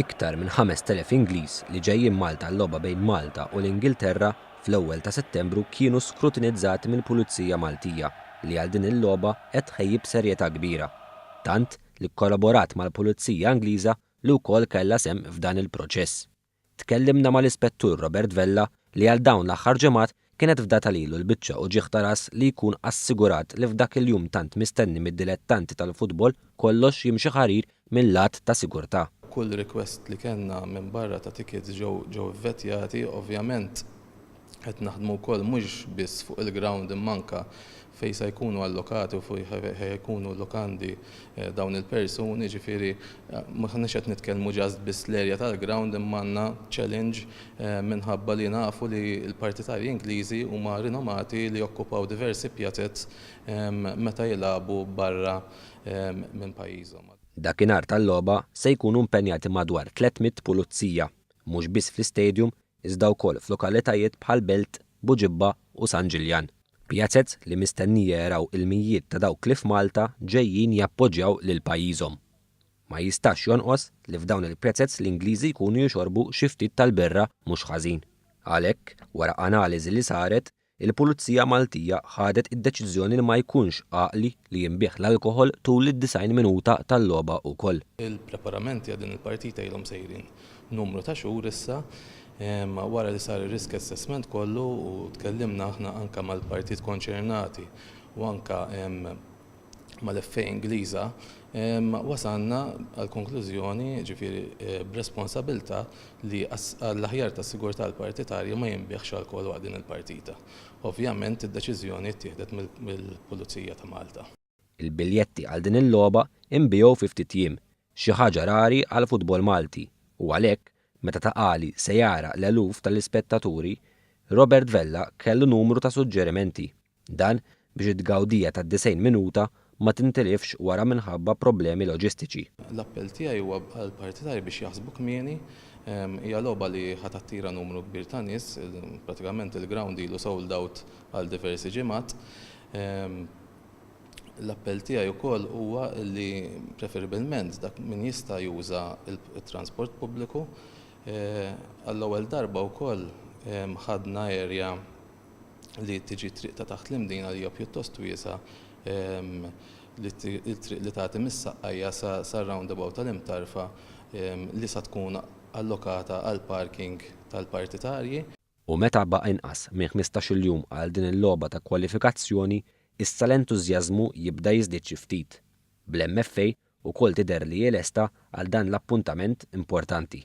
Iktar minn 5,000 Ingliż li ġejjin Malta għal-logħba bejn Malta u l-Ingilterra fl-ewwel ta' Settembru kienu skrutinizzati mill-Pulizija Maltija li għal din il-logħba qed tħejji b'serjetà kbira. Tant li kkollaborat mal-Pulizija Ingliża li wkoll kellha sehem f'dan il-proċess. Tkellimna mal-Ispettur Robert Vella li għal dawn l-aħħar ġimgħat kienet fdata lilu l-biċċa uġigħ ta' ras li jkun assigurat li f'dak il-jum tant mistenni mid-dilettanti tal-futbol kollox jimxi ħarir mil-lat ta' sigurtà. Kull request li kellna minn barra ta' tickets ġew ġew ivvettjati, ovvjament Qed naħdmu wkoll mhux biss fuq il-ground imma anke fejn se jkunu allokati u fejn ħa jkunu l-lukandi dawn il-persuni, ġifieri m'aħniex qed nitkellmu just biss l-area tal-ground imma għandna challenge minħabba li nafu li l-partitarji Ingliżi huma rinomati li jokkupaw diversi pjazez meta jilagħbu barra minn pajjiżhom. Dakinhar tal-logħba se jkunu impenjati madwar 300 pulizija, mhux biss fl-istadium iżda wkoll f'lokalitajiet bħal Belt, Buġibba u San Ġiljan. Pjazez li mistennija jaraw il-mijiet ta' dawk li f'Malta ġejjin jappoġġjaw lil pajjiżhom. Ma jistax jonqos li f'dawn il-pjazez l-Ingliżi jkunu jixorbu xi ftit tal-birra mhux ħażin. Għalhekk, wara analiżi li saret, Il-Pulizija Maltija ħadet id-deċiżjoni li ma jkunx għaqli li jinbiegħ l-alkoħol tul id-90 minuta tal-logħba wkoll. Il-preparamenti għal din il-partita ilhom sejrin numru ta' xhur issa. Wara li sar ir-risk assessment kollu u tkellimna aħna anke mal-partit konċernati u anke mal-FA Ingliża, wasalna għall-konklużjoni, jiġifieri b'responsabilità, li għall-aħjar tas-sigurtà l-partitarji ma jinbiegħx alkoħol waqt din il-partita. Ovvjament id-deċiżjoni ttieħdet mill-Pulizija ta' Malta. Il-biljetti għal din il-logħba inbiegħu fi ftit jiem, xi ħaġa rari għall-futbol Malti u għalhekk meta Ta' Qali se jara l-eluf tal-ispettaturi, Robert Vella kellu numru ta' suġġerimenti. Dan biex it-tgawdija tad-90 minuta ma tintilifx wara minħabba problemi loġistiċi. L-appell tiegħi huwa għall-partitarji biex jaħsbu kmieni. Hija logħba li ħa tattira numru kbir ta' nies, pratikament il-ground ilu sold out għal diversi ġimgħat. L-appell tiegħi wkoll huwa li preferibilment dak min jista' juża t-transport pubbliku. Għall-ewwel darba wkoll ħadna area li tiġi t-triq ta' taħt l-Imdina li hija pjuttost wiesgħa li t-triq li tagħti mis-Saqqajja sar-roundabout tal-Imtarfa li sa tkun allokata għall-parking tal-partitarji. U meta baqa' inqas minn 15-il jum għal din il-logħba ta' kwalifikazzjoni, issa l-entużjażmu jibda jiżdied xi ftit. Bl-MFA ukoll tidher li hi lesta għal dan l-appuntament importanti.